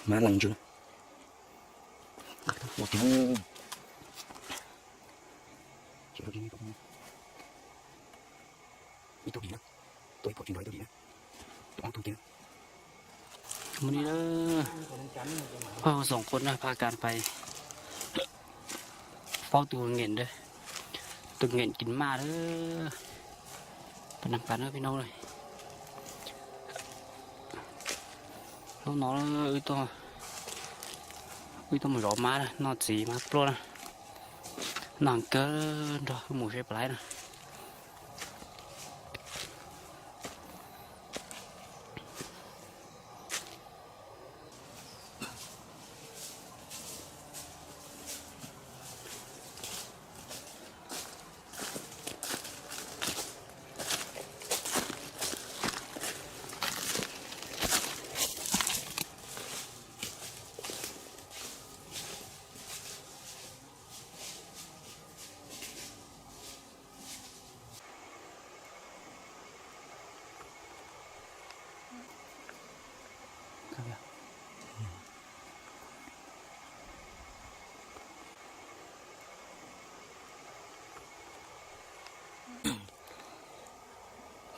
Mab lees ntsws. Ua tiag. Ib tug dim na, tua ib phom tsis nrov ib tug dim na, tua ob tug tiag. Mus ni, pab xoom quas na, pab kas pais paub tus nqem, tus nqem kis maj lawm. Pab nas pas na peb nub. Hnub no wb tuaj mus zov mab na, noj txiv mab pluaj na, noj kawg nrog wb mus seb pab laiv na.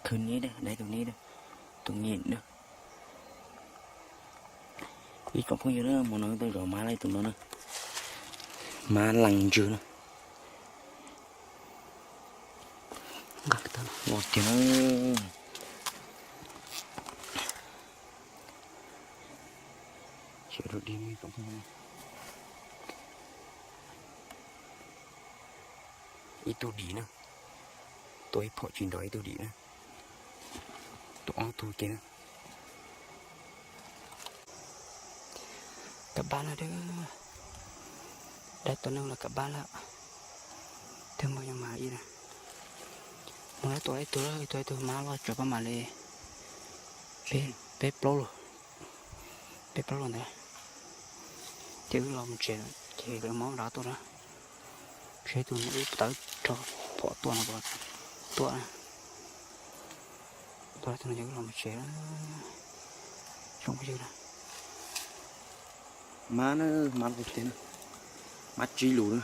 Khwv neb, dai tus neb, tus nqem na. Ib tsoom phooj ywg na, hmo no wb tuaj zov mab laiv tus no na, mab lees ntsws na. Ua tiag na. Ib tug dim na, tua ib phom tsis nrov ib tug dim na, tua ob tug tiag na. Kam pab na, dai tus neeg los kam pab lawm. Twb muaj nyob mas ib, mus tua ib tug, tua ib tug mab loj tsuas pab mam li peb plaub lub, peb plaub lub ntawd. Ces wb los mus tsev, ces lawv mob nrad tuaj na. Seb tus wb tawb rho phom tuaj no puas tuaj. Tuaj tus no ces wb los mus tsev. Tsoom phooj ywg na, mab na, mab loj tiag na, mab tsib lus na.